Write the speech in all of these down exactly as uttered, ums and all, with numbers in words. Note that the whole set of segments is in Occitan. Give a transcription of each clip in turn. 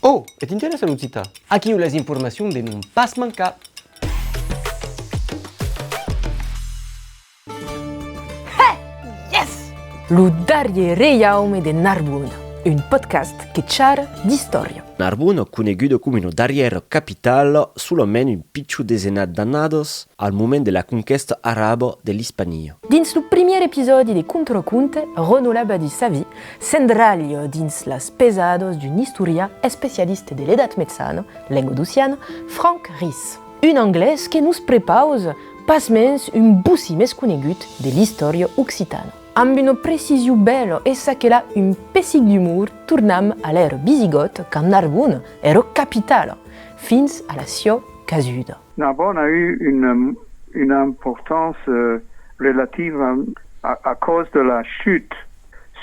Oh, e t'interèssa l'occitan? Aquiu las informacions de non pas mancar. He! Yes! Lo darrièr reiaume de Narbona, un podcast que charra d'istòria. Narbona, coneguda coma una darrièra capitala, solament un pichon desenat d'annadas al moment de la conquèsta araba de l'Ispania. Dins lo primièr episòdi de Contraconte, Renaud Labadie-Savy s'endralha dins las pesadas d'un istorian especialista de l'Edat Mejana lengadociana, Franck Ries. Un anglés que nos prepausa pasmens un bocin mès conegut de l'istòria occitana. Amb una precision bèla e çaquelà un pessic d'umor, tornam a l'èra visigòta quand Narbona èra capitala, fins a la siá casuda. Narbonne a eu une, une importance, euh, relative à, à, à cause de la chute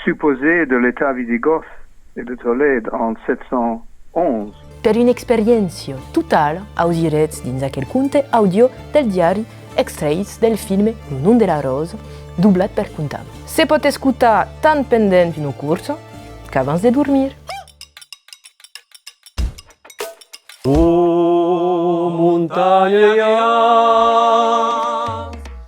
supposée de l'État wisigoth et de Tolède en sept cent onze. Per una experiéncia totala, ausiretz dins aquel conte àudio del diari extrèits del filme Lo nom de la rosa, doblat per Comptable. Se pòt escotar tant pendent una corsa qu'abans de dormir. Oh, montanha!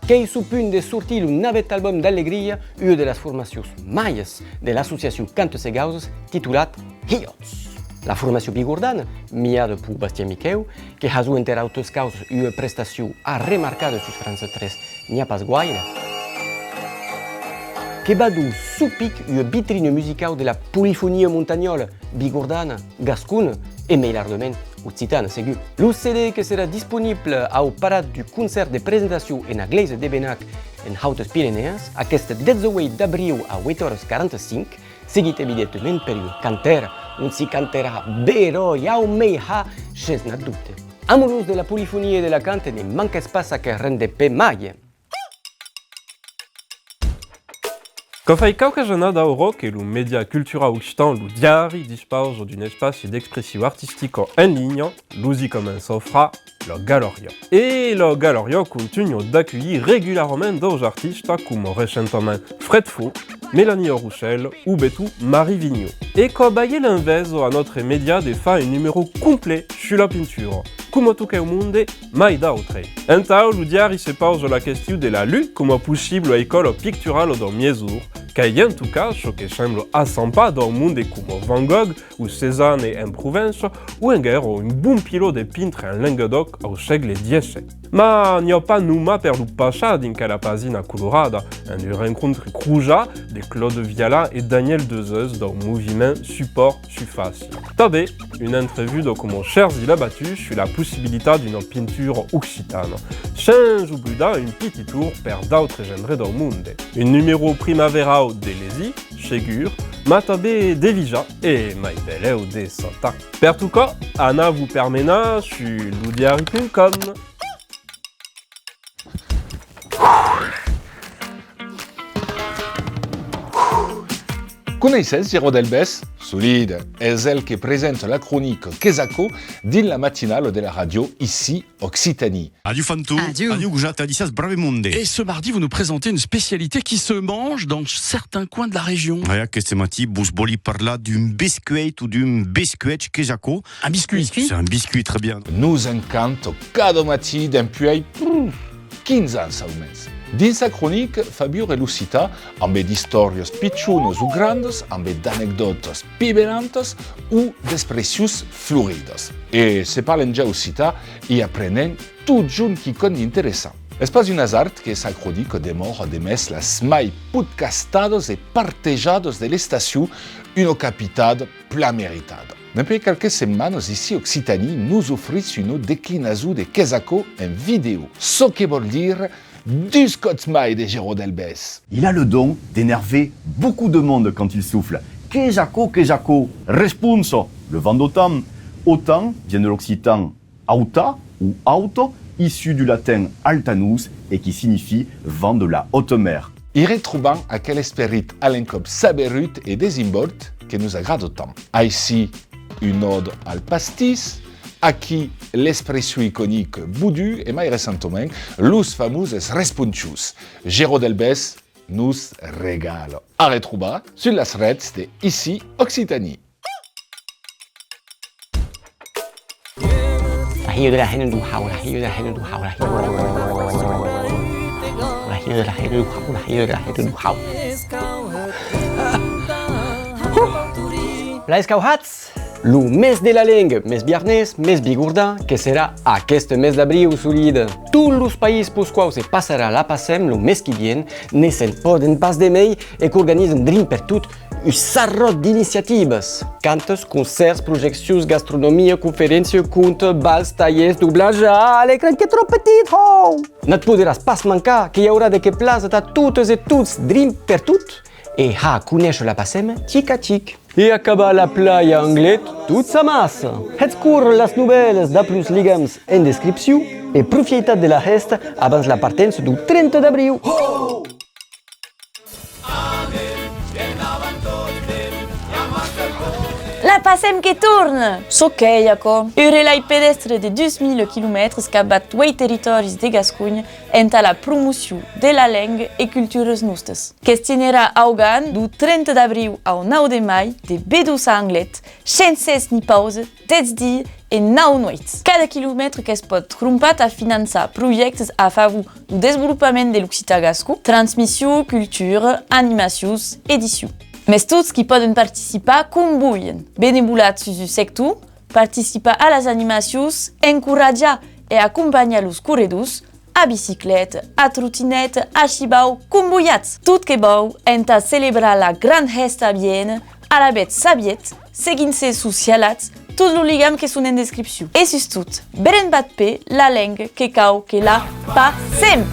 Qu'ei suu punt de sortir lo navèth album d'Alegria, ua de las formacions maias de l'associacion Cantes e Gausas, titolat Hilhots. La formacion bigordana, miada per Bastien Miquèu, que hasó, enter autas causas, ua prestacion arremarcada sus France tres n'i a pas guaire, que va dons suu pic ua vitrina musicau de la polifonia montanhòla, bigordana, gascona e, mei largament, occitana, segur. Lo C D que serà disponible au parat du concèrt de presentacion ena glèisa de Benac en Hautas Pirenèas, aqueste dètz-e-ueit d'abriu a ueit oras quaranta-cinc, seguit evidentament per ua cantèra, ont s'i cantarà beròi au mei har, shens nat dobte. Amorós de la polifonia e de la canta, ne manquètz pas, çò que rend de pè maia. Quò fai quauquas annadas aura que lo mèdia cultural occitan, Lo Diari, dispausa d'un espaci d'expression artistica en linha, lo si comença a far la galariá. E la galariá contunha d'aculhir regularament daus artistas coma recentament Fred Faux, Mélanie Roussel o Beto Marivigno. E quò balha l'enveja a nòstre mèdia de far un numèro complet sus la pintura, coma toca au monde, mai d'autres. Entau, Lo Diari se pausa la question de la lutz coma possibla escòla picturala dau miègjorn, qu'ei en tot cas çò que sembla achampat dau monde coma Van Gogh o Cézanne en Provença, o enguèra un bon pilòt de pintres en Lengadòc au sègle dètz-e-sèt. Mas n'i a pas nonmàs per lo passar dins quela pagina colorada, en un rencontre crosat de Claude Viala e Daniel Dezeus dau moviment Supòrt Surfàcia. Tanben, una entrevuda coma Sergi Labatut sus la possibilitat d'una pintura occitana, sens oblidar un pitit torn per d'autres endrets dau monde. Un numèro primaverau de Lesi, segur, mas tanben de Vija e, mai belèu, de Satan. Per tot quò, anatz-vos permenar sus lodiari punt com. Coneisses Gérard Delbès? Solide! Es el que presenta la cronica Qu'es aquò dins la matinala de la ràdio Ici Occitanie. Adiu Fanto, adiu, adiu gojat, adissiatz brave monde. Et ce mardi, vous nous présentez une spécialité qui se mange dans certains coins de la région. E aqueste matin, vos vòli parlar d'un bescuèit o d'un bescuèch, qu'es aquò? Un biscuit. C'est un biscuit, très bien. Nos encanta cada matin dempuèi, pff, quinze ans au mens. Dins sa cronica, fa viure l'occitan ambe d'istòrias pichonas o grandas, ambe d'anecdòtas pibelantas o d'expressions floridas. E se parlem ja occitan, i aprenèm totjorn quicòm d'interessant. Es pas un asard que sa cronica demòra demest las mai podcastadas e partejadas de l'estacion, una capitada plan meritada. Dempuèi qualques setmanas, Ici Occitanie nos ofrís una declinason de Qu'es aquò en vidèo, çò que vòl dire dus còps mai de Gérard Delbès. Il a le don d'énerver beaucoup de monde quand il souffle. Qu'es aquò, qu'es aquò? Responsa, le vent d'Otan. Otan vient de l'occitan auta ou auto, issu du latin altanus et qui signifie vent de la haute mer. I retrobam aquel esperit a l'encòp saberut e desenvòlt que nos agrada tant. Aicí, una òda al pastís, aquí l'expression iconica vodú e mai recentament los famoses responchons. Gérard Delbès nos regala. A retrobar sus las rets de Ici Occitanie. Hilha de la hena du hau, la hilha de la hena du hau, la hilha de la hena du hau, la hilha de la hena du hau, la hilha de la hena du hau. L'as cauhats? Lo mes de la lenga, mes biarnés, mes bigordan, que serà aqueste mes d'abriu solide. Tots los país pels quaus se passarà la Passem lo mes qui vien, ne se'n pòden pas de mei e qu'organizan drin pertot un sarròt d'iniciativas. Cantas, concèrts, projeccions, gastronomia, conferéncia, conte, bals, talhèrs, doblatge, ah, l'ecran qu'es tròp petit, hòu! N'at poderàs pas mancar, que i aurà de qué plaça tà totas e tots drin pertot e har conéisher la Passem chic a chic. E acabar la plaja Anglet tots amassa! Hètz córrer las novèlas dab los ligams en descripcion e profieitatz de la hèsta abans la partença deu trenta d'abriu! La Passem que torna! Çò qu'ei aquò? Un relai pedèstre de dus mila quilomètres capvath ueit territòris de Gasconha entà la promocion de la lenga e culturas nostas. Que's tinerà augan deu trenta d'abriu au nau de mai de vedosa a Anglet, shens cès ni pausa, dètz dias e nau nueits. Cada quilomètre que's pòt crompar tà finançar projèctes a favor deu desvolopament de l'occitan gascon, transmission, cultura, animacions, edicion. Mès tots qu'i pòden participar com volhen. Benevolat sus un sector, participar a las animacions, encoratjar e acompanhar los corredors, a bicicleta, a trotineta, a shivau, com volhatz. Tot que vau entà celebrar la gran hèsta a Viena, alavetz sabietz, seguitz-se sus hialats tots los ligams que son en descripcion. E sustot, bren vath pè la lenga que cau que la passem!